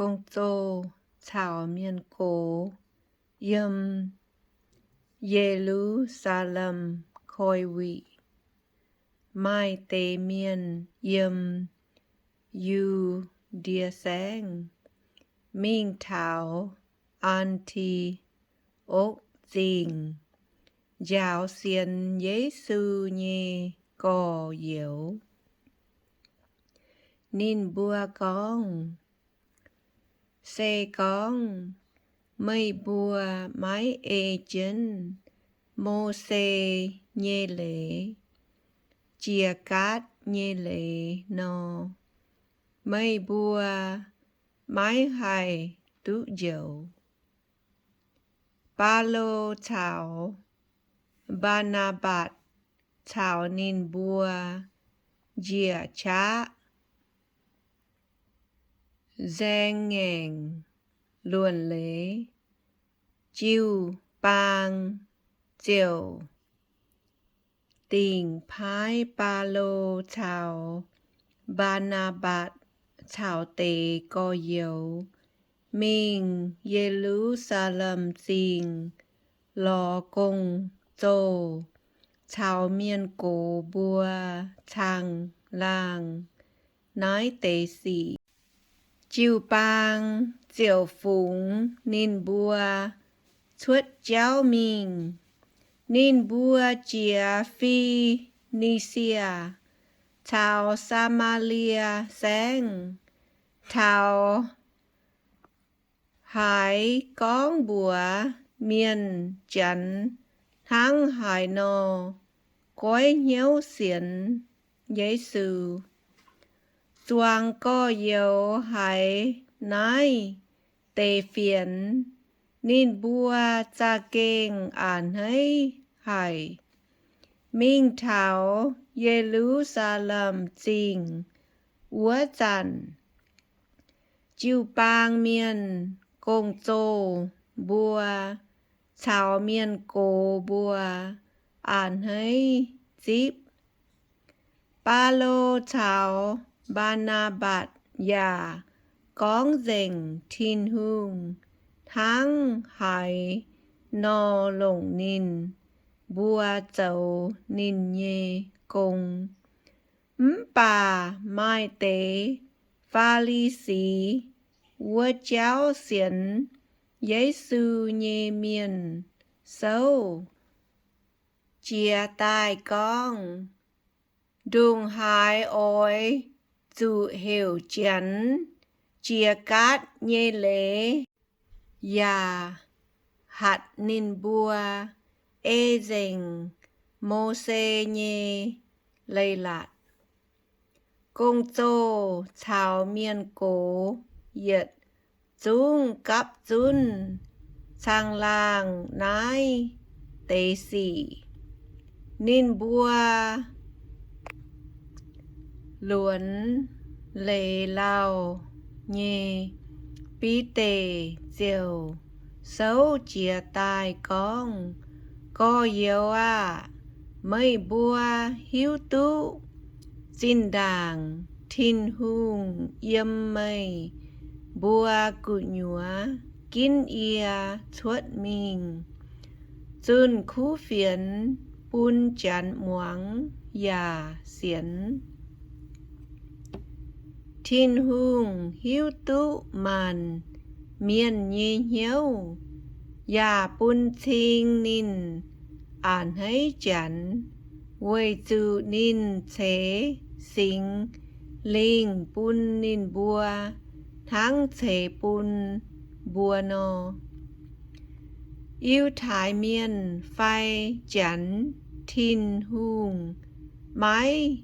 Gong-zoh caux mienh gox yiem Ye^lu^saa^lem koi wuic. Maaih deix mienh yiem Yu^ndie Saengv mingh taux An^ti^okc Zingh njaaux sienx Yesu nyei gorx-youz. Ninh mbuo gorngv, Se gorngv meih mbuo maiv ei jienv Mose nyei leiz jiex gaatv nyei leiz nor, meih mbuo maiv haih duqv njoux. Baulo caux Mbaa^naa^mbatc caux ninh mbuo njiec qaqv nzaeng ngaengc luonc leiz, jiu-baang ziouc dingc paaiv Baulo caux Mbaa^naa^mbatc caux deix gorx-youz mingh Ye^lu^saa^lem Zingh lorz gong-zoh caux mienh gox mbuo caangh laangh naaiv deix sic. Jiu-baang ziouc fungx ninh mbuo cuotv jauv mingh. Ninh mbuo jiex Fi^ni^sie caux Saa^maa^lie Saengv, taux haaix gorngv mbuox mienh Janx hnangv haaix nor goiv hnyouv sienx Yesu. Zuangx gorx-youz haiz naaiv deix fienx, ninh mbuo za'gengh a'hneiv haic. Mingh taux Ye^lu^saa^lem Zingh wuov zanc, jiu-baang mienh, gong-zoh mbuo caux mienh gox mbuo a'hneiv zipv. Baulo caux Mbaa^naa^mbatc yaac gorngv nzengc Tin-Hungh hnangv haaix nor longc ninh mbuo zoux ninh nyei gong. Mv baac maaih deix Faa^li^si wuov jauv sienx Yesu nyei mienh souv jiez daaih gorngv, Ndongc haaix oix zuqc heuc Janx jiex gaatv nyei leiz, yaac hatc ninh mbuo ei nzengc Mose nyei leiz-latc. Gong-zoh caux mienh gox yietc zungv gapv zunv caangh laangh naaiv deix sic. Ninh mbuo luonx leiz lauh nyei Bide ziouc souv jiez daaih gorngv, Gorx-youz aah! Meih mbuo hiuv duqv zinh ndaangc Tin-Hungh yiem meih mbuo gu'nyuoz ginv yie cuotv mingh, zunh kuv fienx bun Janx muangx yaac sienx. Tin-Hungh hiuv duqv maanc mienh nyei hnyouv, yaac bun cing ninh a'hneiv Janx, weic zuqc ninh ceix Singx Lingh bun ninh mbuo hnangv ceix bun mbuo nor. Yiutai Mienh fai Janx, Tin-Hungh maiv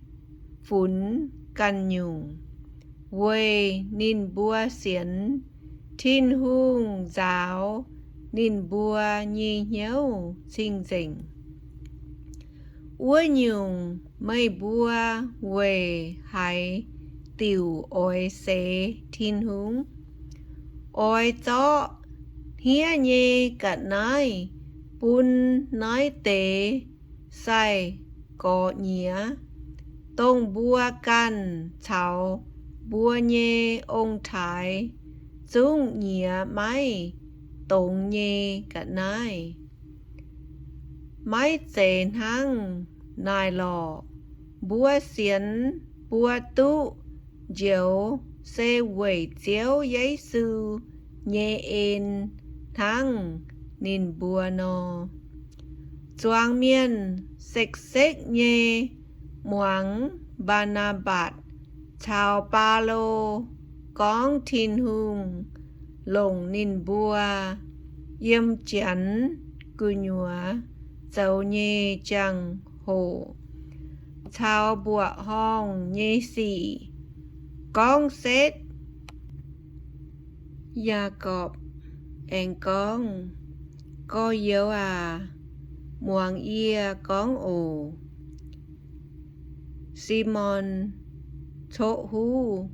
funx ganh nyungc, weic ninh mbuo sienx, Tin-Hungh nzaaux ninh mbuo nyei hnyouv cing-nzengc. Wuov nyungc, meih mbuo weic haaix diuc oix seix Tin-Hungh? Oix zorqv hniev nyei ga'naaiv bun naaiv deix sai-gorx nyiex, dongh mbuo ganh caux mbuo nyei ong-taaix zungv nyiex maiv dongz nyei ga'naaiv. Maiv zeiz hnangv naaic lorqc. Mbuo sienx mbuo duqv njoux se weic Ziouv Yesu nyei en hnangv ninh mbuo nor. Zuangx mienh sekv-sekv nyei muangx Mbaa^naa^mbatc caux Baulo gorngv Tin-Hungh longc ninh mbuo yiem Janx gu'nyuoz zoux nyei jangx-hoc caux mbuoqc horngh nyei sic gorngv setv. Yaagorpc aengx gorngv, Gorx-youz aac, muangx yie gorngv oc. Simon coqv huv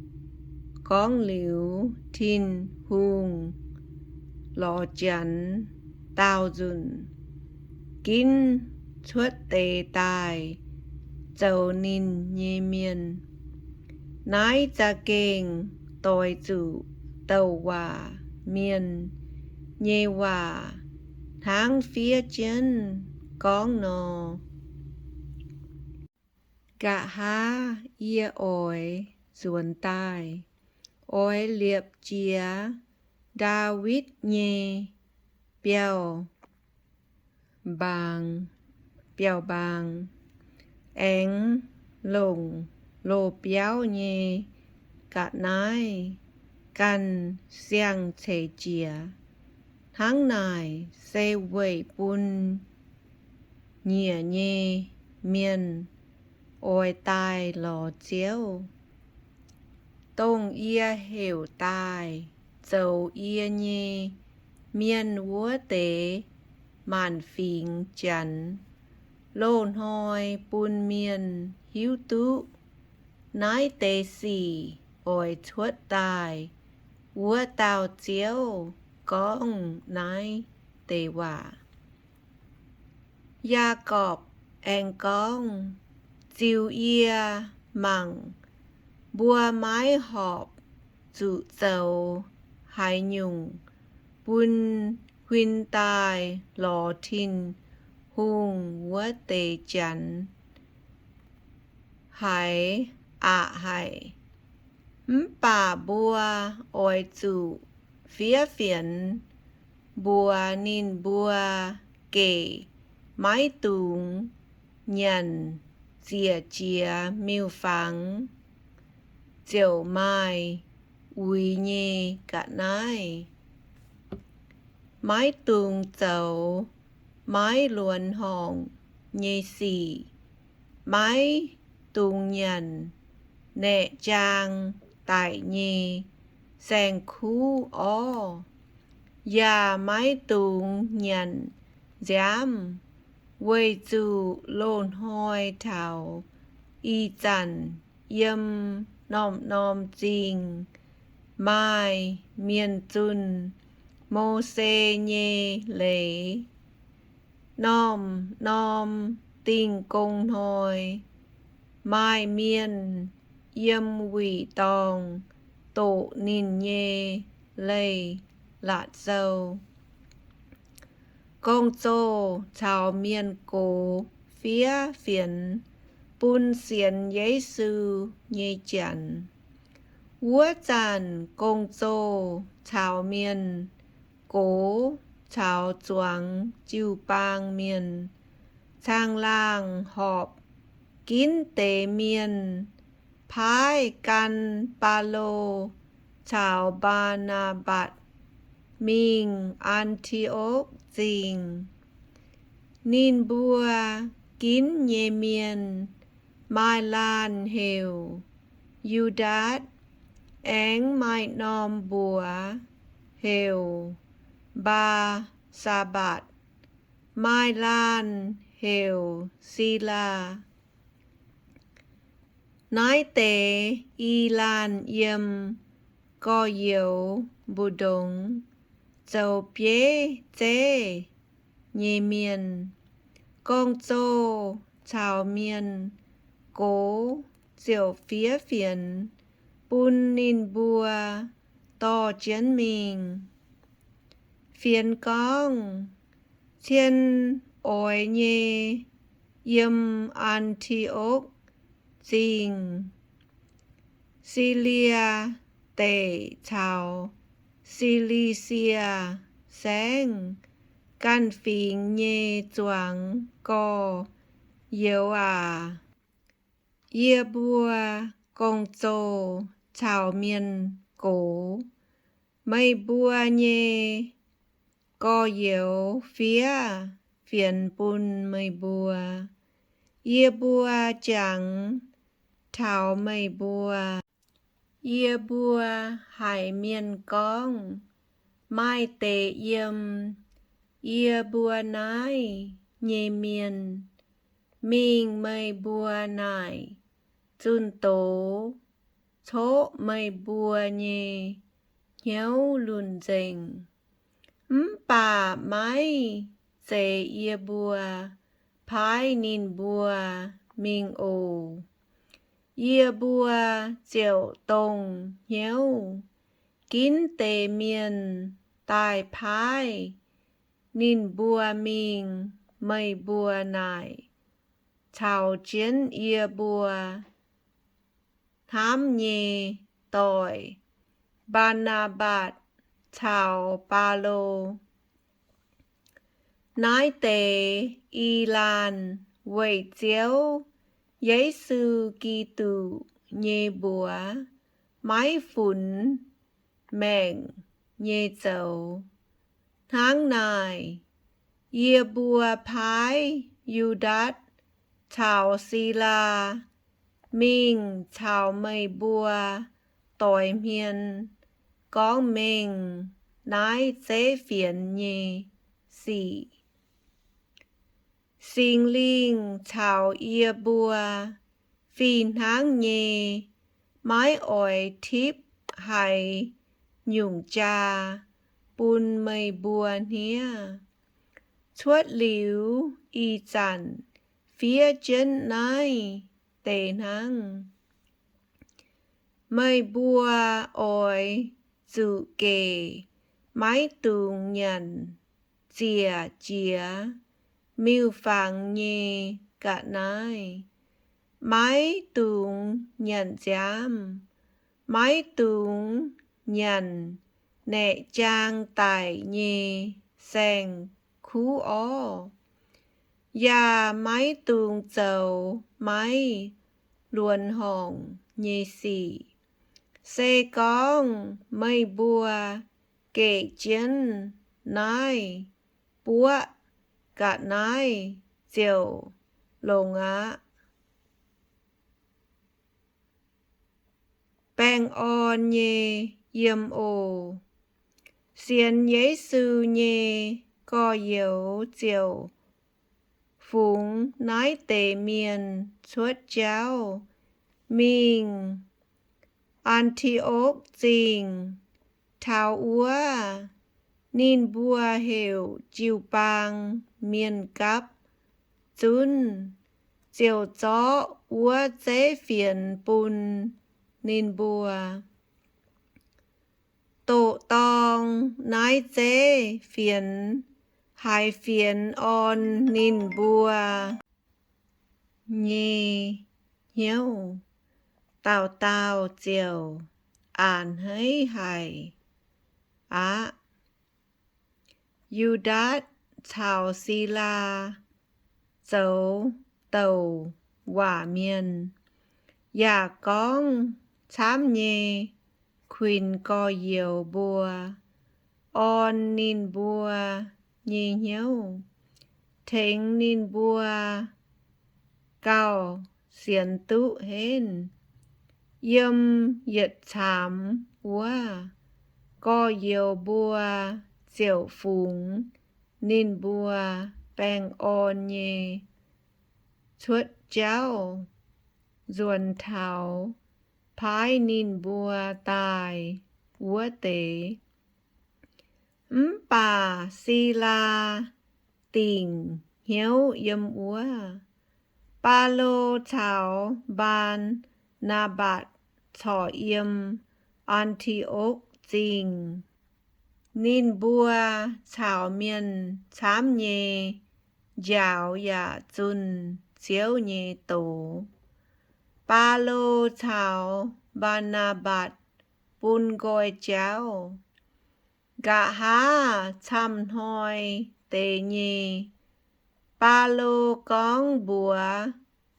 gorngv liuz, Tin-Hungh lorz Janx daauh nzunc ginv cuotv deix daaih zoux ninh nyei mienh. Naaiv za'gengh doix zuqc douc waac mienh nyei waac hnangv fiev jienv gorngv nor. Nqa'haav yie oix nzuonx daaih, oix liepc jiez Ndaawitv nyei biauv-mbaang, biauv-mbaang, aengx longc loz-biauv nyei ga'naaiv ganh siang-ceix jiez. Hnangv naaic se weic bun nyiec nyei mienh oix daaih lorz Ziouv, dongh yie heuc daaih zoux yie nyei mienh wuov deix maanc fingx Janx, loz-hnoi bun mienh hiuv duqv naaiv deix sic oix cuotv daaih wuov dauh Ziouv gorngv naaiv deix waac. Yaagorpc aengx gorngv, Ziux yie mangc, mbuo maiv horpc zuqc zoux haaix nyungc bun huin daaih lorz Tin-Hungh wuov deix Janx haic aqc haic. Mv baac mbuo oix zuqc fiev fienx mbuox ninh mbuo gec maiv dungx nyanc ziec jiex miuc-fangx ziouc maaih uix nyei ga'naaiv. Maiv dungx zoux maiv luonx horngc nyei sic. Maiv dungx nyanc naeqc jaang daic nyei saeng-kuv orv, yaac maiv dungx nyanc nziaamv, weic zuqc loz-hnoi taux ih zanc yiem norm-norm zingh maaih mienh zunh Mose nyei leiz. Norm-norm dingh gong hnoi maaih mienh yiem wuic dorngh doqc ninh nyei Leiz-Latc Sou. Gong-zoh caux mienh gox fiev fienx bun sienx Yesu nyei Janx. Wuov zanc gong-zoh caux mienh gox caux zuangx jiu-baang mienh caangh laangh horpc ginv deix mienh paaiv gan Baulo caux Mbaa^naa^mbatc mingh An^ti^okc Zingh. Ninh mbuo ginv nyei mienh maaih laanh heuc Yu^ndaatc, aengx maaih norm mbuox heuc Mbaa^saa^mbatc, maaih laanh heuc Silaa. Naaiv deix i laanh yiem gorx-youz mbu'ndongx zoux bieiv zeiv nyei mienh. Gong-zoh caux mienh gox ziouc fiev fienx bun ninh mbuo dorh jienv mingh. Fienx gorngv, Cien oix nyei yiem An^ti^okv Zingh, Silie Deic caux Silisia Saengv ganh fingx nyei zuangx gorx-youz aac, yie mbuo gong-zoh caux mienh gox. Meih mbuo nyei gorx-youz fiev fienx bun meih mbuo. Yie mbuo jangx taux meih mbuo. Yie mbuo haiz mienh gorngv, Maaih deix yiem yie mbuo naaiv nyei mienh mingh meih mbuo naaic zunh doz coqv meih mbuo nyei hnyouv lunh nzengc. Mv baac maiv zeiz yie mbuo paaiv ninh mbuo mingh oc. Yie mbuo ziouc dongh hnyouv ginv deix mienh daaih paaiv ninh mbuo mingh meih mbuo naaic caux jienv yie mbuo hnamv nyei doic, Mbaa^naa^mbatc caux Baulo. Naaiv deix i laanh weic Ziouv Yesu Giduc nyei mbuox maiv funx maengc nyei zoux. Hnangv naaic, yie mbuo paaiv Yu^ndaatc caux Silaa mingh caux meih mbuo doix hmien gorngv mengh naaiv zeiv fienx nyei sic. Singx Lingh caux yie mbuo fih hnangv nyei maiv oix tipv haaix nyungc jaa bun meih mbuo hniev. Cuotv liuz ih zanc fiev jienv naaiv deix hnangv. Meih mbuo oix zuqc gec, maiv dungx nyanc ziec jiex miuc-fangx nyei ga'naaiv, maiv dungx nyanc nziaamv, maiv dungx nyanc naeqc jaang daic nyei saeng-kuv orv, yaac maiv dungx zoux maiv luonx horngc nyei sic. Se gorngv meih mbuo gec jienv naaiv buoqv ga'naaiv ziouc longx aqv. Baengh orn nyei yiem oc. Sienx Yesu nyei gorx-youz ziouc fungx naaiv deix mienh cuotv jauv mingh An^ti^okv Zingh. Taux wuov ninh mbuo heuc jiu-baang mienh gapv zunv, ziouc zorqv wuov zeiv fienx bun ninh mbuo. Doqc dorng naaiv zeiv fienx haiz fienx orn ninh mbuo nyei hnyouv, dauh dauh ziouc a'hneiv haic aqv. Yu^ndaatc caux Silaa zoux douc waac mienh, yaac gorngv camv nyei kuinx gorx-youz mbuo, orn ninh mbuo nyei hnyouv, tengx ninh mbuo gauh sienx duqv henv. Yiem yietc caamx wuov, gorx-youz mbuo ziouc fungx ninh mbuo baengh orn nyei cuotv jauv nzuonx taux paaiv ninh mbuo daaih wuov deix. Mv baac Silaa dingc hnyouv yiem wuov. Baulo caux Mbaa^naa^mbatc corc yiem An^ti^okv zingh. Ninh mbuo caux mienh camv nyei njaaux yaac zunh Ziouv nyei doz. Baulo caux Mbaa^naa^mbatc bun nqoi jauv. Nqa'haav camv hnoi deix nyei, Baulo gorngv mbuox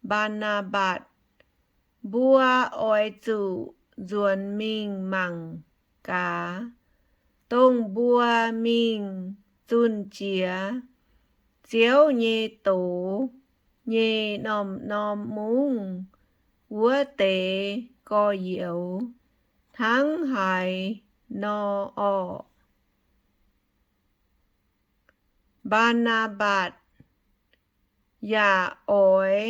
Mbaa^naa^mbatc, Mbuo oix zuqc nzuonx mingh mangc gaax, dongh mbuo mingh zunh jiex Ziouv nyei doz nyei norm-norm mungv wuov deix gorx-youz hnangv haaix nor orqc. Mbaa^naa^mbatc yaac oix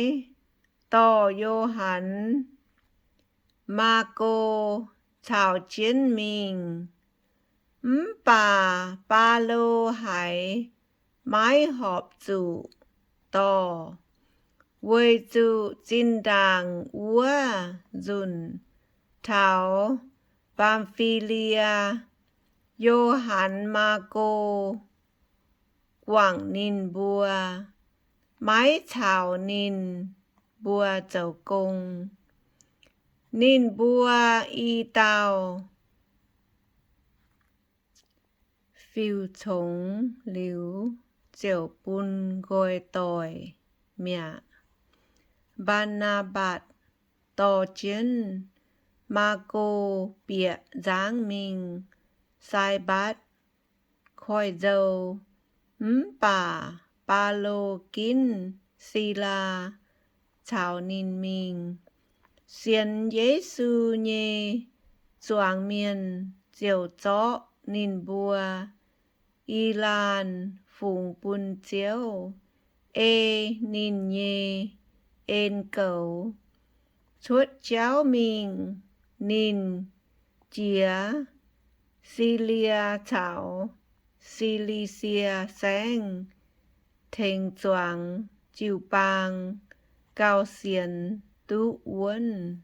dorh Yo^han Maako caux jienv mingh. Mv baac Baulo haiz maiv horpc zuqc dorh, weic zuqc zinh ndaangc wuov nzunc taux Bamv^fi^lie, Yo^han Maako guangc ninh mbuo, maiv caux ninh mbuo zoux gong. Ninh mbuo i dauh fiuv-congx liuz, ziouc bun nqoi doic mi'aqv. Mbaa^naa^mbatc dorh jienv Maako bieqc nzangv mingh Saibatv Koiv-Nzou. Mv baac Baulo ginv Silaa caux ninh mingh. Sienx Yesu nyei zuangx mienh ziouc zorqv ninh mbuo i laanh fungx bun Ziouv, ei ninh nyei en goux. Cuotv jauv mingh, ninh jiex Silie caux Si^li^sie Saengv tengx zuangx jiu-baang gauh sienx duqv wuonv.